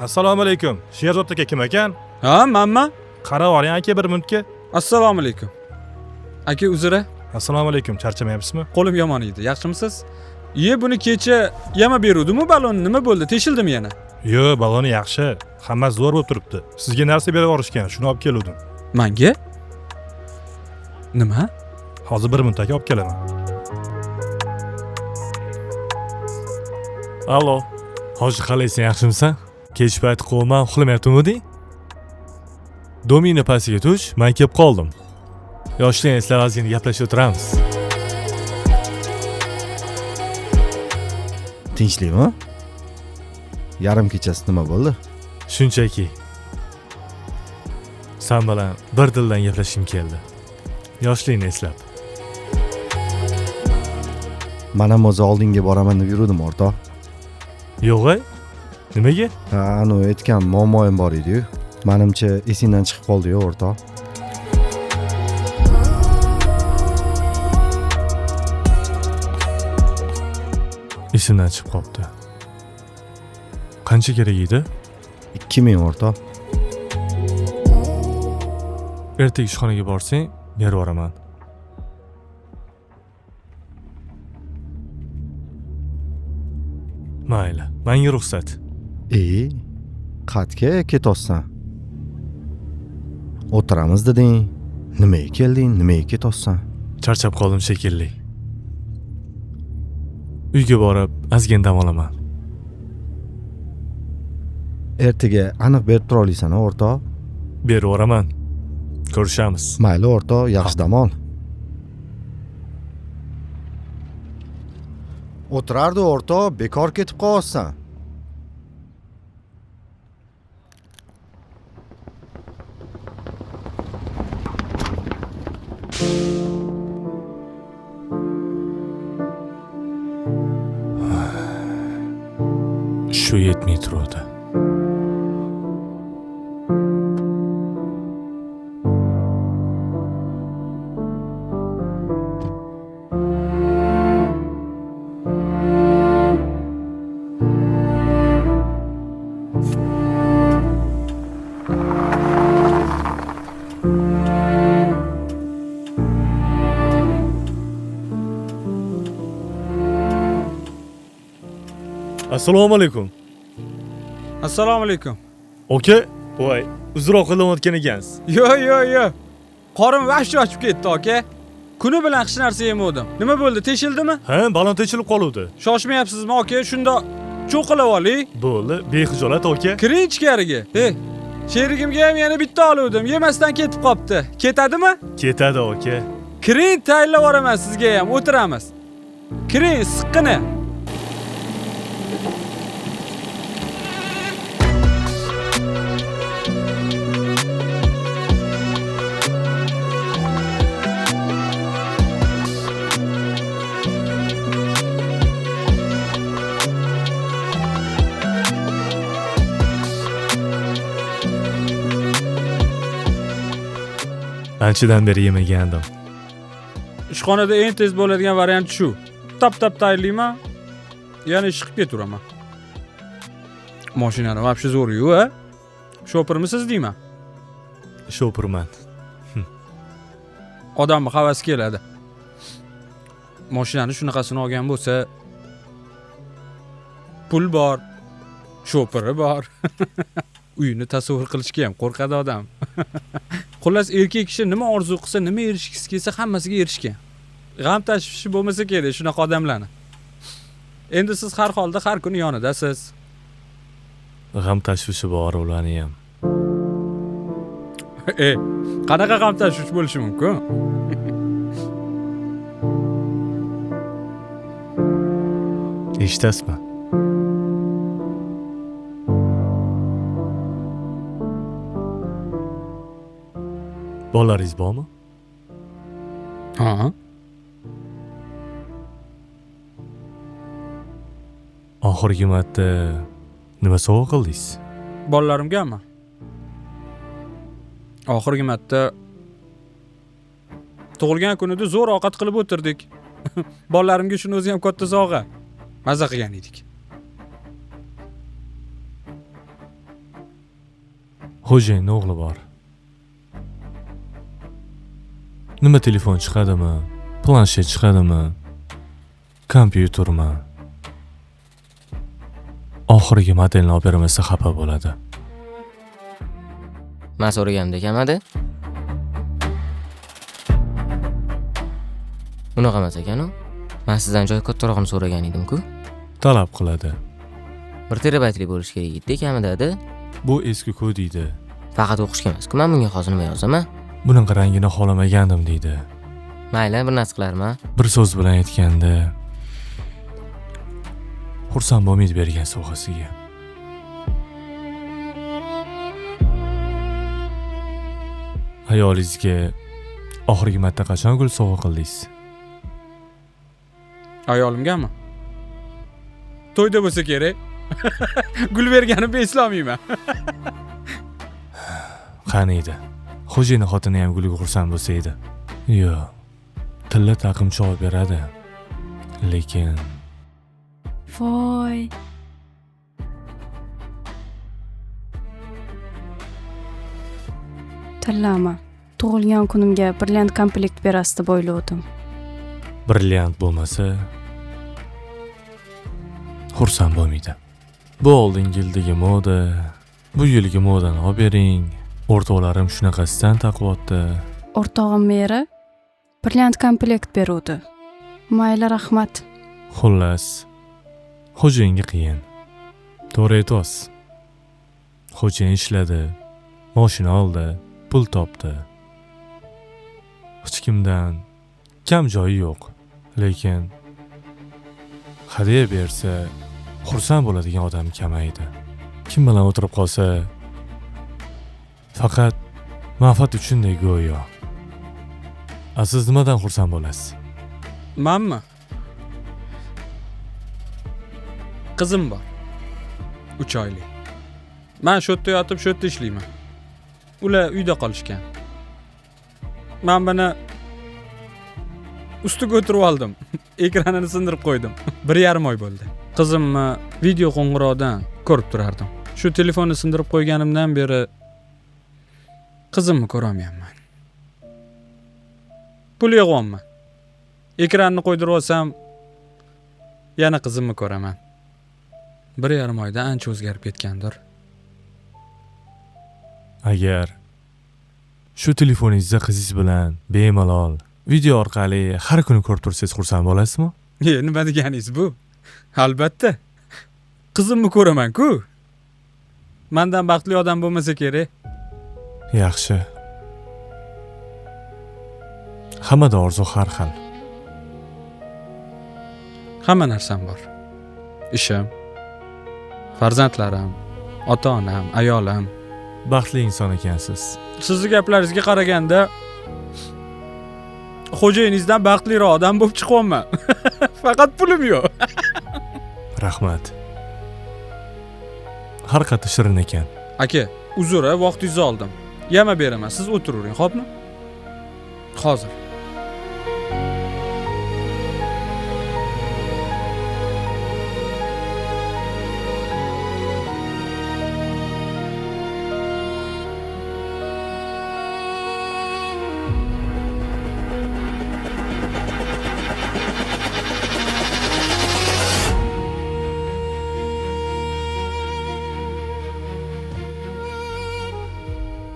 Assalomu alaykum. Sherzod aka kim ekan? Ha, manman. Qarab oling aka bir minutga. Assalomu alaykum. Aka, uzr. Assalomu alaykum. Charchamayapsizmi? Qo'lim yomon edi. Yaxshimisiz? Iye, buni kecha yama beruvdim-u ballonni. Nima bo'ldi? Teshildimi yana? Yo'q, baloni yaxshi. Hammasi zo'r bo'lib turibdi. Sizga narsa berib yuborishgan, shuni olib keluvdim. Manga? Nima? Hozir bir minut aka olib kelaman. Allo. Hoji, qalaysan, yaxshimisan? Kech payt qo'yman, uxlamayaptimi? Domina pastiga tush, men kelib qoldim. Yoshlik eslab ozgina gaplashib o'tiramiz. Tinchlikmi? Yarim kechasi nima bo'ldi? Shunchaki san bilan bir dildan gaplashgim keldi. Yoshlikni eslab. Man ham o'zi oldinga boraman deb yuruvdim, o'rtoq. Yo'q-e? Nimaga? Ha, anu aytgan muammoim bor edi-yu. Manimcha esingdan chiqib qoldi-yu, o'rtoq. Esimdan chiqib qolibdi. Qancha kerak edi? 2000 o'rtoq. Ertaga ishxonaga borsang, berib yuboraman. Mayli, menga ruxsat. Qatga ketossan? O'tiramiz deding. Nimaga kelding, nimaga ketossan? Charchab qoldim shekilli. Uyga borib ozgina dam olaman. Ertaga aniq berib tura olasan, o'rtoq? Berib yuboraman. Ko'rishamiz. Mayli o'rtoq, yaxshi dam ol. O'tirardi o'rtoq, bekor ketib qolyapsan. Shu yetmay turadi. Assalomu alaykum. Assalomu alaykum. Aka, voy, uzr ovqatlanayotgan ekansiz. Yo, yo, yo. Qorin vahshiy ochib ketdi, aka. Kuni bilan hech narsa yemadim. Nima bo'ldi, teshildimi? Ha, balon teshilib qoluvdi. Shoshmayapsizmi, aka? Shunda cho'qilab oling. Bo'ldi, bexijolat aka. Kiring ichkariga. Ey, sherigimga ham yana bitta oluvdim. Yemasdan ketib qopti. Ketadimi? Ketadi, aka. Kiring, tayinlab yuboraman sizga ham, o'tiramiz. Kiring, issiqqina. Anchadan beri yemagandim. Ishxonada eng tez bo'ladigan variant shu. Tap-tap tayyorlayman, yana ish qilib ketaveraman. Mashinani vobshe zo'r-yu, a? Shopirmisiz deyman? Shopirman. Odamni havasi keladi. Mashinani shunaqasini olgan bo'lsa, pul bor, shopiri bor. Uyini tasavvur qilishga ham qo'rqadi odam. Xullas, erkak kishi nima orzu qilsa, nima erishgisi kelsa, hammasiga erishgan. G'am tashvishi bo'lmasa kerak shunaqa odamlarni. Endi siz har holda har kuni yonidasiz. G'am tashvishi bor ularni ham. Qanaqa g'am tashvish bo'lishi mumkin? Eshitasizmi? Bolalaringiz bormi? Ha. Oxirgi marta nima sovg'a qildingiz? Bolalarimgami? Oxirgi marta tug'ilgan kunida zo'r ovqat qilib o'tirdik. Bolalarimga shuni o'zi ham katta sovg'a. Maza qilgan edik. Xo'jayinni o'g'li bor. Nima telefon chiqadimi, planshet chiqadimi, kompyutermi? Oxirgi modelni olib bermasa xafa bo'ladi. Men so'raganimdek kamadi. Unaqa emas ekan-u. Men sizdan joy kattarog'ini so'ragan edim-ku. Talab qiladi. 1 terabaytli bo'lishi kerak edi kamida-da. Bu eski-ku deydi. Faqat o'qishga emas-ku, men bunga hozir nima yozaman? Bunaqa rangini xohlamagandim deydi. Mayli, bir narsa qilarman. Bir so'z bilan aytganda, xursand bo'lmaydi bergan sovg'asiga. Ayolingizga oxirgi marta qachon gul sovg'a qildingiz? Ayolimgami? To'yda bo'lsa kerak. Gul berganimni eslolmayman. Qani edi? Xo'jayini xotini ham gulga xursand bo'lsa edi. Yo'q. Tilla taqimcha olib beradi. Lekin Voy. Tillami? Tug'ilgan kunimga brilliant komplekt berasiz deb o'ylovdim. Brilliant bo'lmasa xursand bo'lmaydi. Bu oldingi yildagi moda, bu yilgi modani olib bering. O'rtoqlarim shunaqasidan taqyapti. O'rtog'im eri brilliant komplekt beruvdi. Mayli, rahmat. Xullas, xo'jayinga qiyin. To'g'ri aytyapsiz. Xo'jayin ishladi, mashina oldi, pul topdi. Hech kimdan kam joyi yo'q, lekin hadya bersa xursand bo'ladigan odam kamaydi. Kim bilan o'tirib qolsa faqat manfaat uchundek go'yo. A siz nimadan xursand bo'lasiz? Manmi? Qizim bor. 3 oylik. Men shu yerda yotib, shu yerda ishlayman. Ular uyda qolishgan. Men buni ustiga o'tirib oldim. Ekranini sindirib qo'ydim. 1,5 oy bo'ldi. Qizimni video qo'ng'iroqdan ko'rib turardim. Shu telefonni sindirib qo'yganimdan beri qizimni ko'ra olmayapman. Pul yig'yapman. Ekranni qo'ydirib olsam yana qizimni ko'raman. 1,5 oyda ancha o'zgarib ketgandir. Agar shu telefoningizda qizingiz bilan bemalol video orqali har kuni ko'rib tursangiz xursand bo'lasizmi? Nima deganingiz bu? Albatta. Qizimni ko'raman-ku. Mendan baxtli odam bo'lmasa kerak. Yaxshi. Hammada orzu har xil. Hamma narsam bor. Ishim, farzandlarim, ota-onam, ayolim. Baxtli inson ekansiz. Sizni gaplaringizga qaraganda xo'jayiningizdan baxtliroq odam bo'lib chiqyapman. Faqat pulim yo'q. Rahmat. Har qattiq shirin ekan. Aka, uzr, vaqtingizni oldim. Yama beraman, siz o'tiravering, xo'pmi? Hozir.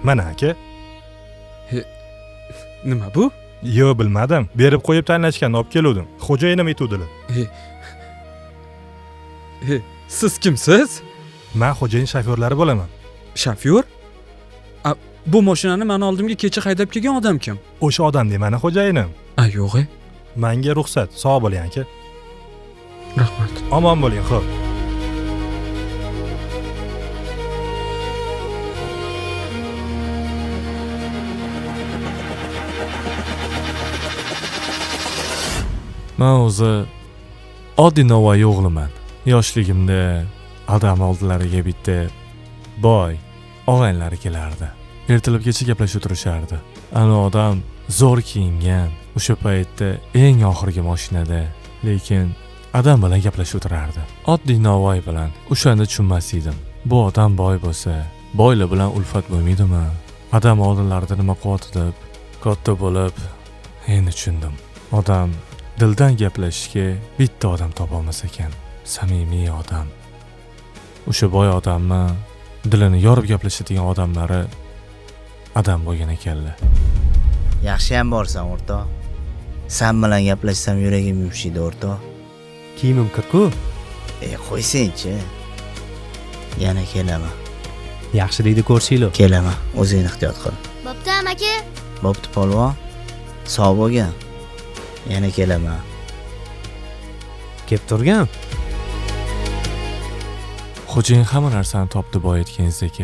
Mana aka. Nima bu? Yo'q, bilmadim. Berib qo'yib tanlashganni olib keluvdim. Xo'jayinim aytuvdilar. Siz kimsiz? Men xo'jayin shofyorlari bo'laman. Shofyor? Bu mashinani meni oldimga kecha haydab kelgan odam kim? O'sha odam deyman, xo'jayinim. A, yo'q-e. Menga ruxsat. Sog' bo'ling aka. Rahmat. Omon bo'ling, xo'p. Men o'zi oddiy novvoy o'g'liman. Yoshligimda adam oldilariga bitta boy og'aynilari kelardi. Ertalabgacha gaplashib o'tirishardi. Ana odam zo'r kiyingan, o'sha paytda eng oxirgi mashinada, lekin adam bilan gaplashib o'tirardi. Oddiy novvoy bilan. O'shanda tushunmas edim. Bu odam boy bo'lsa, Boylar bilan ulfat bo'lmaydimi? Adam oldinlarida nima qilyapti deb katta bo'lib endi tushundim. Odam dildan gaplashishga bitta odam topolmas ekan. Samimiy odam. O'sha boy odamni dilini yorib gaplashadigan odamlari adam bo'lgan ekanlar. Yaxshiyam borsan, o'rtoq. San bilan gaplashsam yuragim yumshaydi, o'rtoq. Kiyimim kir-ku. E, qo'ysangchi. Yana kelaman. Yaxshi deydi ko'rshinglar. Kelaman. O'zingni ehtiyot qil. Bo'pti, amaki. Bo'pti, polvon. Sog' bo'lgin. Yana kelaman. Kelib turgin. Xo'jayin hamma narsani topdi boy aytganingizdek.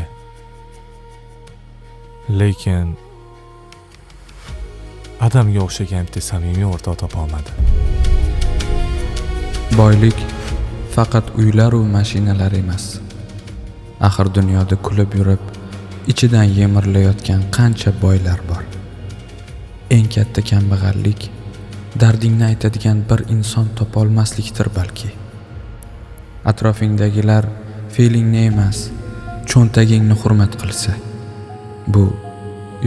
Lekin adamga o'xshagan bitta samimiy o'rtoq topolmadi. Boylik faqat uylar u mashinalar emas. Axir dunyoda kulib yurib, ichidan yemirilayotgan qancha boylar bor. Eng katta kambag'allik dardingni aytadigan bir inson topolmaslikdir balki. Atrofingdagilar fe'lingni emas, cho'ntagingni hurmat qilsa, bu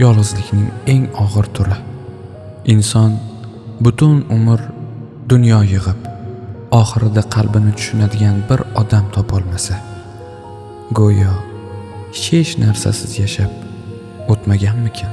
yolg'izlikning eng og'ir turi. Inson butun umr dunyo yig'ib, oxirida qalbini tushunadigan bir odam topolmasa, go'yo hech narsasiz yashab o'tmaganmikin?